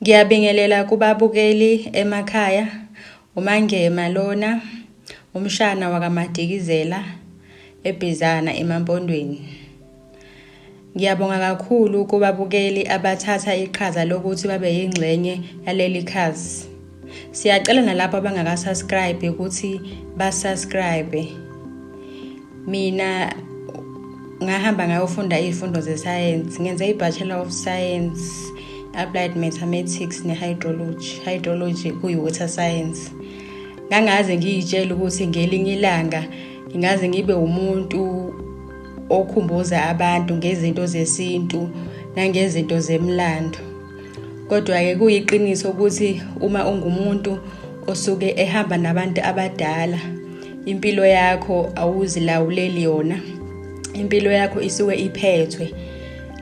Ngiyabingelela kubabukeli emakhaya, uMangema lona, umshana wakaMadikizela eBhizana eMampondweni. Ngiyabonga kakhulu kubabukeli abathatha iqhaza lokuthi babe yingxenye yaleli khasi. Siyacela nalabo abangaka-subscribe ukuthi ba-subscribe. Mina ngahamba ngayofunda iy'fundo zesayensi, ngenze i-Bachelor of Science, Applied Mathematics ne-Hydrology. Hydrology kuyi-water science. Ngangaze ngiy'tshele ukuthi ngelinye ilanga ngingaze ngibe umuntu okhumbuza abantu ngezinto zesintu nangezinto zemlando. Kodwa-ke kuyiqiniso ukuthi uma ungumuntu osuke ehamba nabantu abadala, impilo yakho awuzilawuleli yona, impilo yakho isuke iphethwe.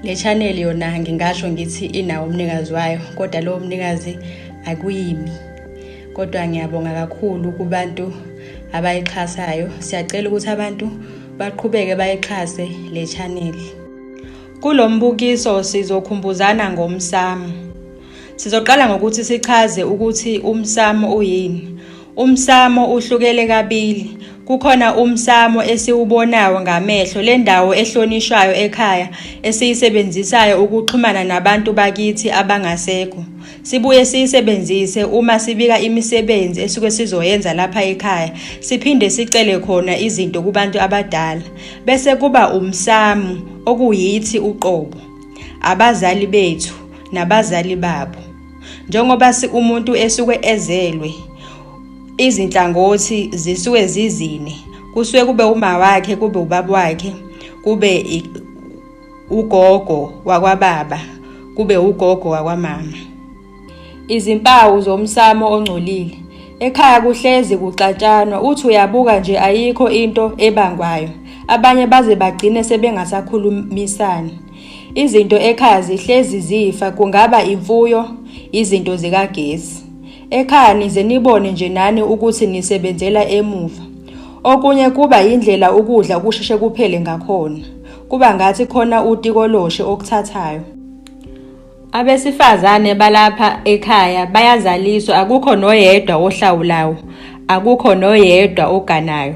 Le channel yona ngingasho ngithi inawo umnikazi wayo, kodwa lowo mnikazi akuyimi. Kodwa ngiyabonga kakhulu kubantu abayixhasayo. Siyacela ukuthi abantu baqhubeke bayixhase le channel. Kulo mbukiso sizokhumbuzana ngomsamo. Sizoqala ngokuthi sichaze ukuthi umsamo uyini. Umsamo uhlukele kabili. Kukhona umsamo esiwubonayo ngamehlo, le ndawo ehlonishwayo ekhaya esiyisebenzisayo ukuxhumana nabantu bakithi abangasekho. Sibuye siyisebenzise uma sibika imisebenzi esuke sizoyenza lapha ekhaya, siphinde sicele khona izinto kubantu abadala. Bese kuba umsamo okuyithi uqobo, abazali bethu nabazali babo. Njengoba umuntu esuke ezelwe, izinhlangothi zisuke zizine. Kusuke kube uma wakhe, kube ubaba wakhe, kube ugogo wakwababa, kube ugogo wakwamama. Izimpawu zomsamo ongcolile. Ekhaya kuhlezi kuxatshanwa, uthi uyabuka nje ayikho into ebangwayo. Abanye baze bagcine sebengasakhulumisani. Izinto ekhaya zihlezi zifa, kungaba imfuyo, izinto zikagesi. Ekhaya nize nibone nje nani ukuthi nisebenzela emuva. Okunye kuba yindlela ukudla kusheshe kuphele ngakhona. Kuba ngathi khona utikoloshe okuthathayo. Abesifazane balapha ekhaya bayazaliswa akukho noyedwa ohlawulayo, akukho noyedwa oganayo.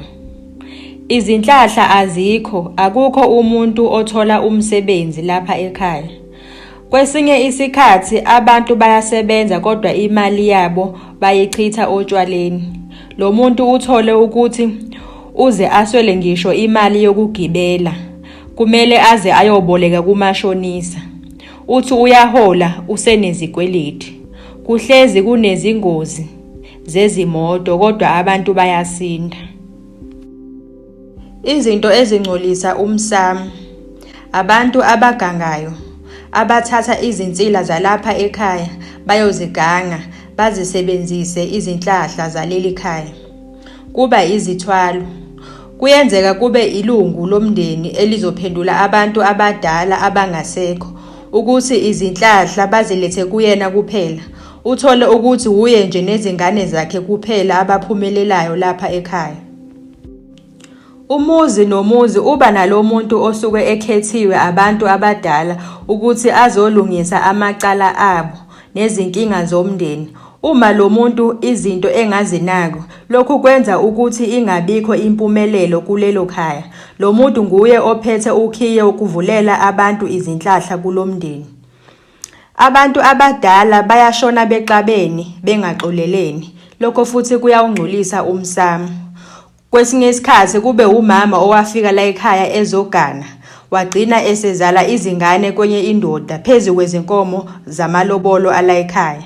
Izinhlahla azikho, akukho umuntu othola umsebenzi lapha ekhaya. Kwesinye isikhathi abantu bayasebenza kodwa imali yabo bayichitha otshwaleni. Lo muntu uthole ukuthi uze aswele ngisho imali yokugibela, kumele aze ayoboleka kumashonisa. Uthi uyahola usenezikweleti. Kuhlezi kunezingozi zezimoto kodwa abantu bayasinda. Izinto ezingcolisa umsamo. Abantu abagangayo, abathatha izinsila zalapha ekhaya bayoziganga bazisebenzise izinhlahla zaleli khaya. Kuba izithwalo. Kuyenzeka kube ilungu lomndeni elizophendula abantu abadala abangasekho ukuthi izinhlahla bazilethe kuyena kuphela. Uthole ukuthi wuye nje nezingane zakhe kuphela abaphumelelayo lapha ekhaya. Umuzi nomuzi uba nalo muntu osuke ekhethiwe abantu abadala ukuthi azolungisa amacala abo nezinkinga zomndeni. Uma lo muntu izinto engazinaki, lokhu kwenza ukuthi ingabikho impumelelo kulelo khaya. Lo muntu nguye ophethe ukhiye wokuvulela abantu izinhlahla kulo mndeni. Abantu abadala bayashona bexabene, bengaxolelene. Lokho futhi kuyawungcolisa umsamo. Kwesinye isikhathi kube wumama owafika layikhaya ezogana, wagcina esezala izingane kwenye indoda phezu kwezinkomo zamalobolo alayikhaya.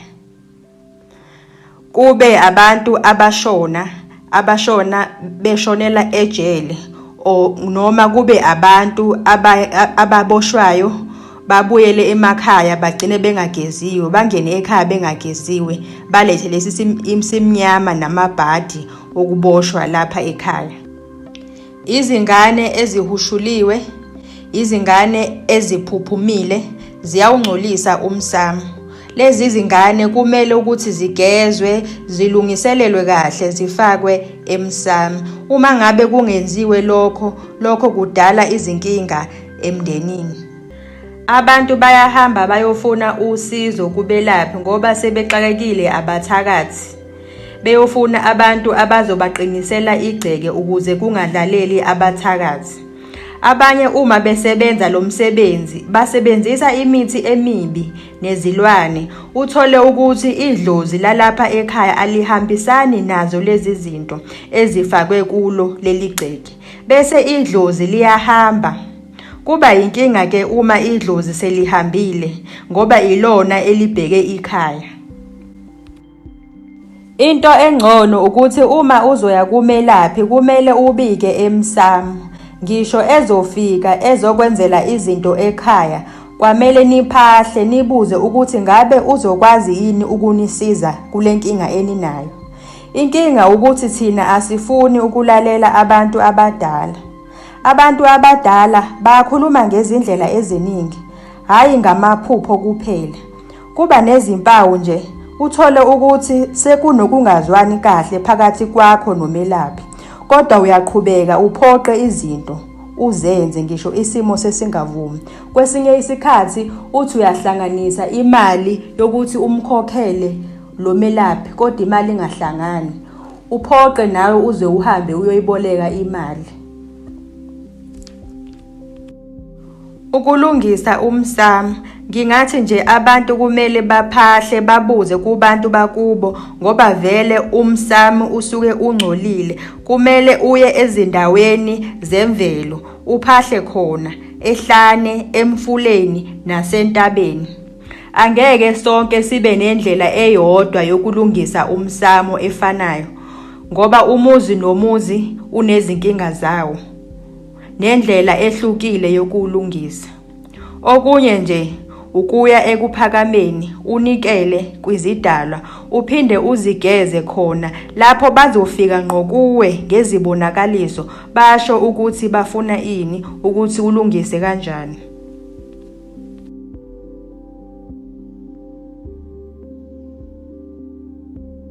Kube abantu abashona abashona beshonela ejele or noma kube abantu ababoshwayo babuyele emakhaya bagcine bengageziwe, bangene ekhaya bengageziwe, balethe lesi simnyama namabhadi okuboshwa lapha ekhaya. Izingane ezihushuliwe, izingane eziphuphumile ziyawungcolisa umsamo. Lezi zingane kumele ukuthi zigezwe, zilungiselelwe kahle, zifakwe emsamo. Uma ngabe kungenziwe lokho, lokho kudala izinkinga emndenini. Abantu bayahamba bayofuna usizo kubelaphi ngoba sebexakekile abathakathi. Beyofuna abantu abazobaqinisela igceke ukuze kungadlaleli abathakathi. Abanye uma besebenza lo msebenzi basebenzisa imithi emibi nezilwane, uthole ukuthi idlozi lalapha ekhaya alihambisani nazo lezi zinto ezifakwe kulo leli gceke, bese idlozi liyahamba. Kuba yinkinga ke uma idlozi selihambile ngoba ilona elibheke ikhaya. Into engcono ukuthi uma uzoya kumelaphi kumele ubike emsamo. Ngisho ezofika ezokwenzela izinto ekhaya kwamele niphahle nibuze ukuthi ngabe uzokwazi yini ukunisiza kule nkinga eninayo. Inkinga ukuthi thina asifuni ukulalela abantu abadala. Abantu abadala bakhuluma ngezindlela eziningi, hhayi ngamaphupho kuphela. Kuba nezimpawu nje uthole ukuthi sekunokungazwani kahle phakathi kwakho nomelaphi, kodwa uyaqhubeka uphoqe izinto uzenze ngisho isimo sesingavumi. Kwesinye isikhathi uthi uyahlanganisa imali yokuthi umkhokhele lo melaphi kodwa imali ingahlangani. Uphoqe nawe uze uhambe uyoyiboleka imali. Ukulungisa umsamo, ngingathi nje abantu kumele baphahle babuze kubantu bakubo ngoba vele umsamo usuke ungcolile. Kumele uye ezindaweni zemvelo uphahle khona, ehlane, emfuleni nasentabeni. Angeke sonke sibe nendlela eyodwa yokulungisa umsamo efanayo ngoba umuzi nomuzi unezinkinga zawo nendlela ehlukile yokuwulungisa. Okunye nje ukuya ekuphakameni unikele kwizidalwa uphinde uzigeze khona lapho bazofika ngqo kuwe ngezibonakaliso basho ukuthi bafuna ini ukuthi ulungise kanjani.